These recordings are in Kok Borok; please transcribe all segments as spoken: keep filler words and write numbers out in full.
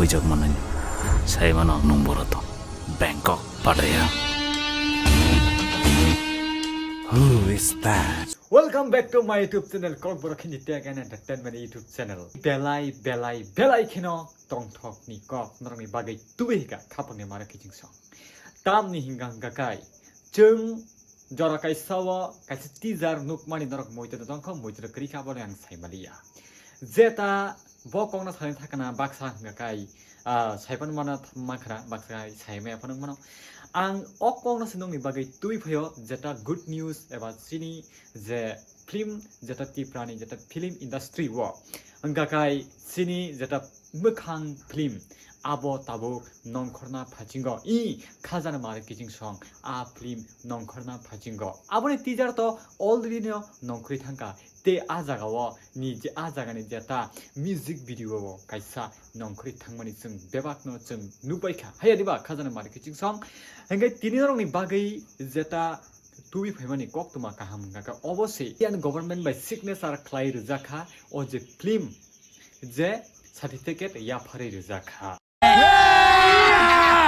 Huijak manani. Sai mano ang nung boro to. Bangkok, Pattaya. Who is that? Welcome back to my YouTube channel, Kokborok Hindi Tech and Entertainment YouTube channel. Belai, belai, belai kheno tongthokni kok norokni bagwi tubui hika khapangni mara kiching song. Tamni hinga hinga kai chwng jora kaisa o kaisa teaser nukmani norok moitano tongkho, moitano kwrwi kha, abono ang saimaliya. Jeta bo kokno salai thakna baksa hinga kai, ah, saipan mana makhra baksa saimaya phano mano. Ang o kokno se nokni bagwi twi phaio, jeta good news eba chini je film, jeta Tiprani jeta film industry o hinga kai chini jeta mwkhang film abo tabuk nongkhorna phaichingo, i khajana mari kiching song a film nongkhorna phaichingo. Aboni teaser to already no nongkhorwi thangkha, tei a jaga o ni je, a jaga ni jeta music video o kaisa nongkhorwi thangmani chwng bebak no chwng nukbai kha. Haya diba khajana mari kiching song? Hingke tini norok ni bagwi jeta tubui phaimani koktwma kaham wngkha khe, obo se Indian government bai signature khlai rijak kha o je film, je certificate yapharwi rijak kha.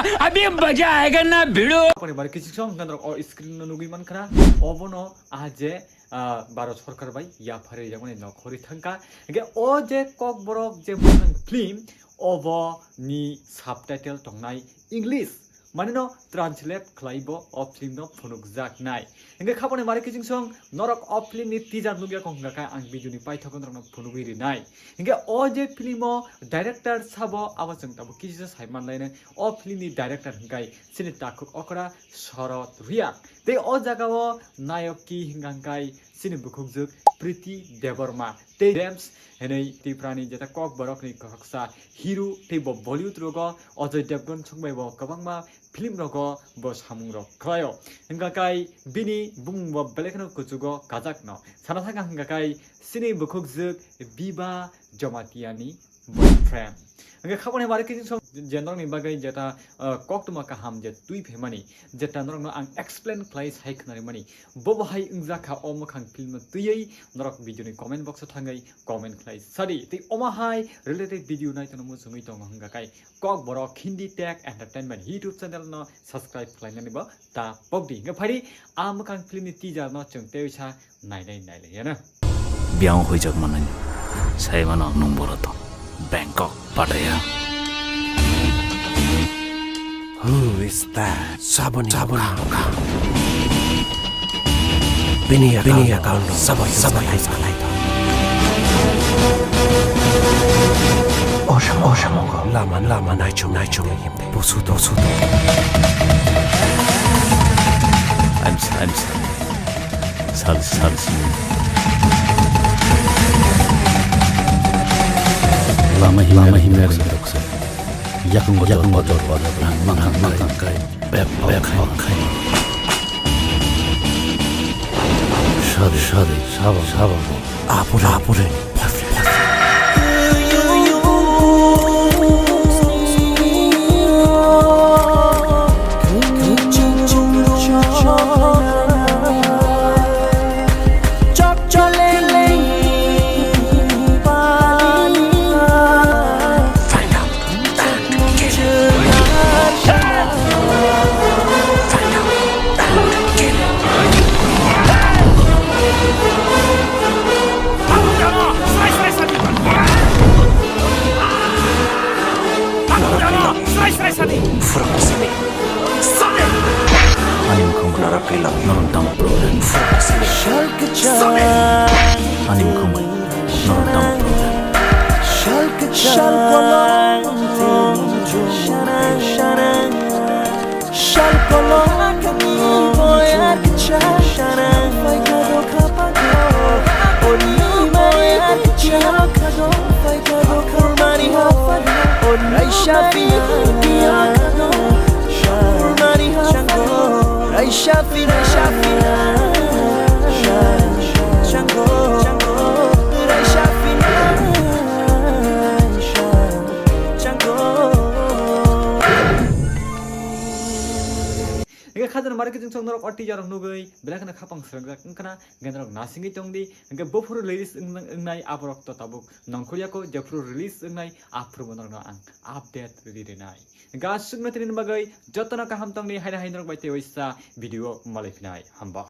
अभी मजा आएगा ना भिड़ो। Poribar kiching song hinka norok o screen no nugui mankha na, obono a je, ah, Bharat Sarkar bai yapharwi rijak mani nongkhorwi thangkha. Hingke o je Kokborok je mwkhang film, obo ni subtitle tongnai English. Manino translate khlai bo o film no phunukjak nai. Hingke khaponi mari kiching song norok o film ni teaser nukya kong hingka khe ang video ni paithak norok no phunugwi rinai. Hingke o je film o director sabo abo chwng tabuk kisa sai manlainai. O film ni director hingkai chini takhuk okra Sharad Riya. Tei o jaga o nayok ki hingka hingkai chini bukhukjwk Priti Debbarma tei James hinwi Tiprani jeta Kokborokni khoroksa hero tei bo Bollywood rogo Ajay Devgan songbai bo kwbangma film rogo bo samung rok khlaio. Hingka kai bini bumung bo belai kheno kuchugo kajakno. Sana thangka hingka kai chini bukhukjwk Biba Jamatia ni boyfriend. Hingke khaponi mari kiching song je norokni bagwi jeta, ah, koktwma kaham je twi phaimani, jeta norokno ang explain khlai sai khnarimani. Bobo hai wngjakha o mwkhang film no twiwi norok video ni comment box o thangwi comment khlai sadi. Tei omo hai related video nai tono muchungwi tongo hingka kai Kokborok Hindi Tech Entertainment YouTube channel no subscribe khlainani bo ta pokdi. Hingke phari a mwkhang film ni teaser no chwng tei sa nainai nailaiya na. Biang huijak manani. Sai mano ang nung boro to. Bangkok, Pattaya. Who is that? Saboni, saboni. Bini account, bini account. Sabai, sabai, sabai. Osam, osam ko. Lama, lama, naichum, naichum. Pusu, pusu. I'm sorry, I'm sorry. Sal, sal, sal. Lama himna, lama himna roksa. Yakung gotor, yakung gotor, gotor. Mang, mang, mang, mang, kai. Bep, bep, kai. Sadi, sadi, sabo, sabo. Apure, apure. Ani mukhumu norok tamo problem. Ani mukhumu norok tamo problem. Hingke Khajana mari khe chwng norok o teaser rok nugwi belai kheno khapang srwngjak wngkhana, hwnkhe norok nasingwi tongdi, hwnkhe buphuru release wng-, wngnai aborok to tabuk nongkhorya kho, jephuru release wngnai aphuru bono norokno ang update rwdi rwnai. Hwnkhe aswkno tini bagwi jotono kaham tongdi, haino hai norok bai tei waisa video malai phinai. Hamba.